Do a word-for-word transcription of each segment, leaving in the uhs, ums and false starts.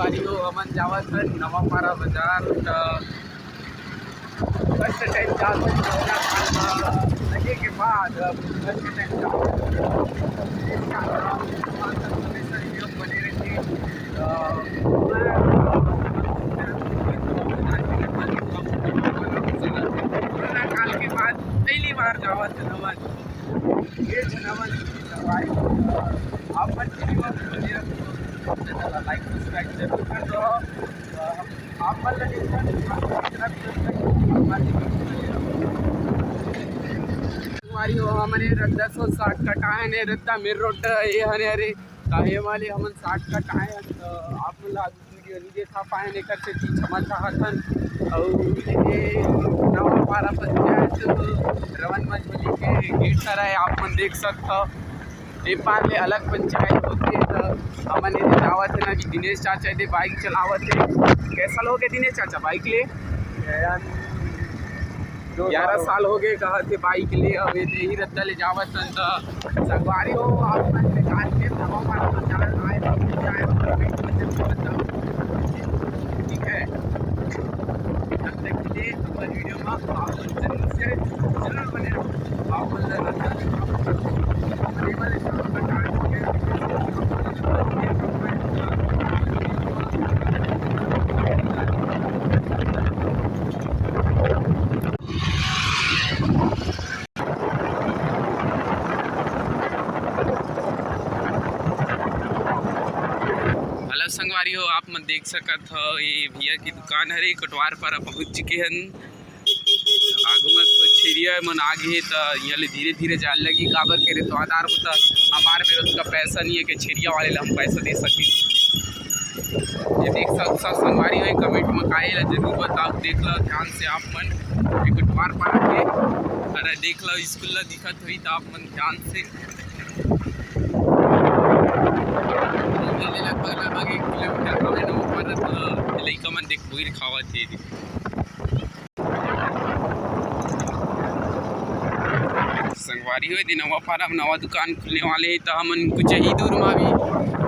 संगवारी हो, हमन जावत हन नवापारा बाजार। त फर्स्ट टाइम जात हन कोरोना काल म लगे के बाद, अब फर्स्ट टाइम जात हन। हमेशा वीडियो बने रहिथे। त कोरोना काल के बाद पहली बार जावत हन हमन। ये जनावर की सफाई, आप मन वीडियो में बने रहो, चैनल ला लाइक सब्सक्राइब जरूर कर दो। आप मन लगे हमारी हो, हमने रद्दा सौ साठ कटाए ने, रद्दा मेर रोड ये हने, अरे काहे वाले हमन साठ कटाए हन, त आप मन ला वीडियो नहीं देखा पाए, एकर से क्षमा चाहत हन। अउ ये नवापारा पंचायत रवन मझोली के गेट सर है, आप मन देख सकत हव। ए पार ले अलग पंचायत होथे, त हमन एदे जावत हन अभी दिनेश चाचा एदे बाइक चलावत हे। कैसा लोगे दिनेश चाचा बाइक ले? ग्यारह साल हो गए कहत हे बाइक ले, अब एदे ही रद्दा ले जावत हन। त संगवारी हो, आप मन के साथ में नवापारा पंचायत आए, जाए, ठीक है। तब तक के लिए हमारे वीडियो में आप जरूर से जरूर बने रहो। आप मन ला आने वाले साल का टारगेट है। हेलो संगवारी हो, आप मन देख सकत हो, ये भैया की दुकान हरे, कोटवार पारा पहुंच चुके हन। आगू में तो छेरिया मन आ गे हे, त इहाँ ले धीरे-धीरे जाए लगी, काबर के रे तो आधार होता हमार मेर उतना पैसा नहीं है कि छेरिया वाले ला हम पैसा दे सके। ये देख सक-, सब संगवारी हो, कमेंट में काहे ला जरूर बताओ, देख लो ध्यान से आप मन, ये कोटवार पारा के, अरे देख लो स्कूल ला दिखत होई त आप मन ध्यान से। लगभग, लगभग एक किलोमीटर हवे ना ऊपर, त लइका मन देख बुइर खावत हे। संगवारी हो, एदे नवापारा में नवा दुकान खुलने वाले हे, त हमन कुछ ही दूर में अभी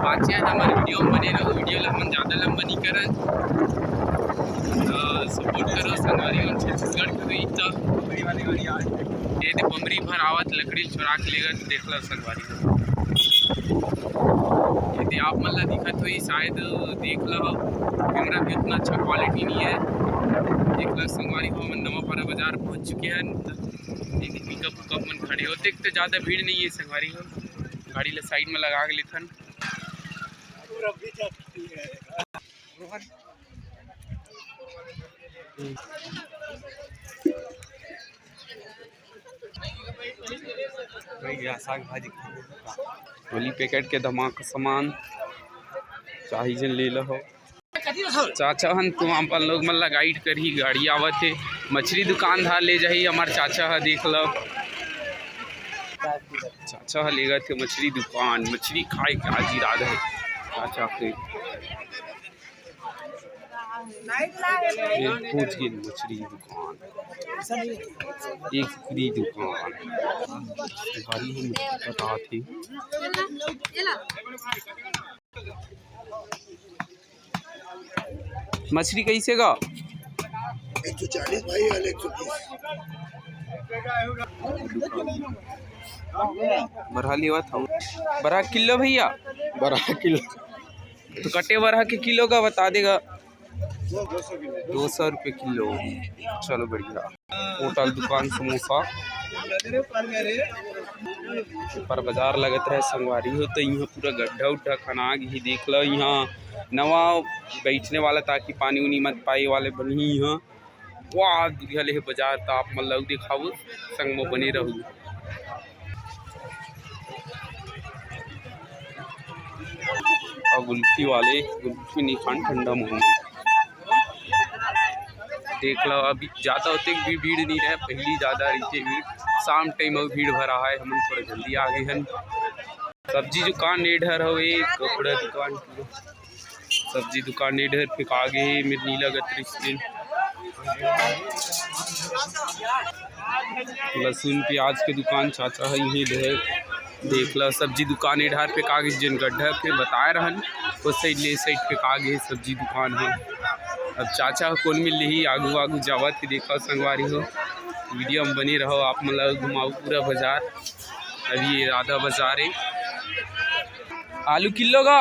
बाचे हे, त हमर वीडियो में बने रहो। वीडियो ला हमन ज्यादा लंबा नहीं करन, त सपोर्ट करो संगवारी हो, छत्तीसगढ़ के होई त। एदे बमरी भर आवत, लकड़ी चुरा के लेगत, देख लो संगवारी हो। एदे आप मन ला दिखत होई, शायद देख लो, कैमरा भी उतना अच्छा क्वालिटी नहीं है। देख लो संगवारी हो, हमन नवापारा बाजार पहुंच चुके हैं। एदे पिकअप उकअप मन खड़े होते, तो ज्यादा भीड़ नहीं है संगवारी हो। गाड़ी ला साइड में लगा के लेथन। भैया साग भाजी, होली पैकेट के धमाका सामान, चाही जन ले लो। चाचा हन तो अपन लोग मन ला गाइड करही, गाड़ी आवत हे। मछली दुकान धार ले जाही हमार चाचा ह, देख लो। चाचा ह लेगत हे मछली दुकान, मछली खाए के आज इरादा हे चाचा के। ये पहुंच गए मछली दुकान, एक फ्री दुकान। गाड़ी हम बताते। मछली कैसे गा? एक सौ चालीस भाई, वाले एक सौ तीस। बरहा लेवत हूँ। बरहा किलो भैया? बरहा किलो। तो कटे बरहा के किलो का बता देगा। दो सौ रुपये किलो। चलो बढ़िया। होटल दुकान समोसा। ऊपर बाजार लगत रहे संगवारी हो, तो यहाँ पूरा गड्ढा उड्ढा खना गई। देख लो यहाँ नवा बैठने वाला, ताकि पानी उनी मत पाए वाले बनही यहाँ। वाह, दुरिहा ले हे बाजार, त आप मन ला अउ देखाबो, संग म बने रहू। अउ गुल्फी वाले, गुल्फी नहीं खान, ठंडा मौसम। देख लो, अभी ज्यादा होते भी भीड़ नहीं रहे, पहली ज्यादा रहिथे भीड़। शाम टाइम अउ भीड़ भरा है, हमन थोड़ा जल्दी आ गए हन। सब्जी दुकान ए डहर हवे, कपड़ा दुकान, सब्जी दुकान ए डहर फेंका गे हे, मेर नीला गतरी स्क्रीन। लहसुन प्याज के दुकान चाचा है ये डहर। देख ला, सब्जी दुकान ए डहर फेंका गे, जेन गड्ढा के बताए रहन, ओ साइड ले, ए साइड फेंका गे सब्जी दुकान ह। अब चाचा ह कोन मेर लेही, आगू आगू जावत हे। देखा संगवारी हो, वीडियो में बने रहो, आप मन ला घुमाऊ पूरा बाजार। अभी ये आधा बाजार है। आलू किलो का,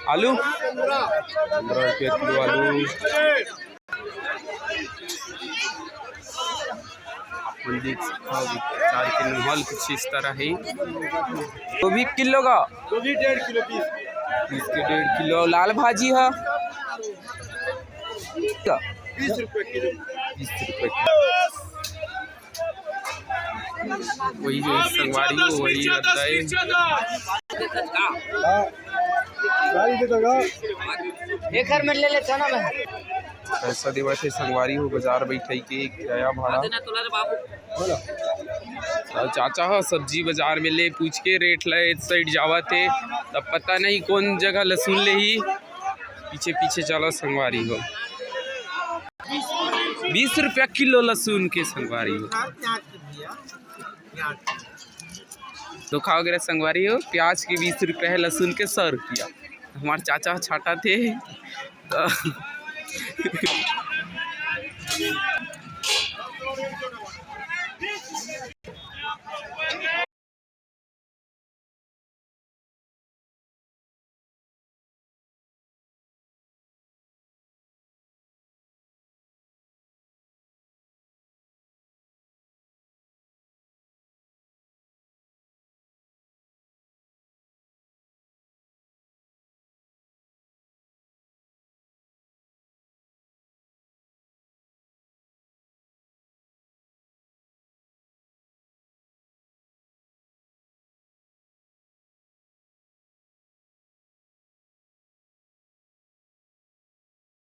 आलू पंद्रह रुपया किलो आलू। आप मन देख सकथव, बाजार के माहौल कुछ इस तरह है। गोभी किलो का, गोभी डेढ़ किलो, बीस। बीस के डेढ़ किलो। लाल भाजी है का? बीस रुपये किलो। बीस रुपये किलो। वही जो संगवारी हो, वही रहता है। एक घर में ले ले, चना में। पैसा देवत हे संगवारी हो, बाजार बैठाई के किराया भाड़ा। अउ चाचा ह सब्जी बाजार में ले पूछ के रेट ला ए साइड जावत हे, तब पता नहीं कौन जगह लहसुन लेही। पीछे पीछे चलो संगवारी हो। बीस रुपया किलो लहसुन के संगवारी हो। धोखा वगैरह संगवारी हो, प्याज के बीस रुपया है, लहसुन के सौ रुपया। हमार चाचा छाटा थे तो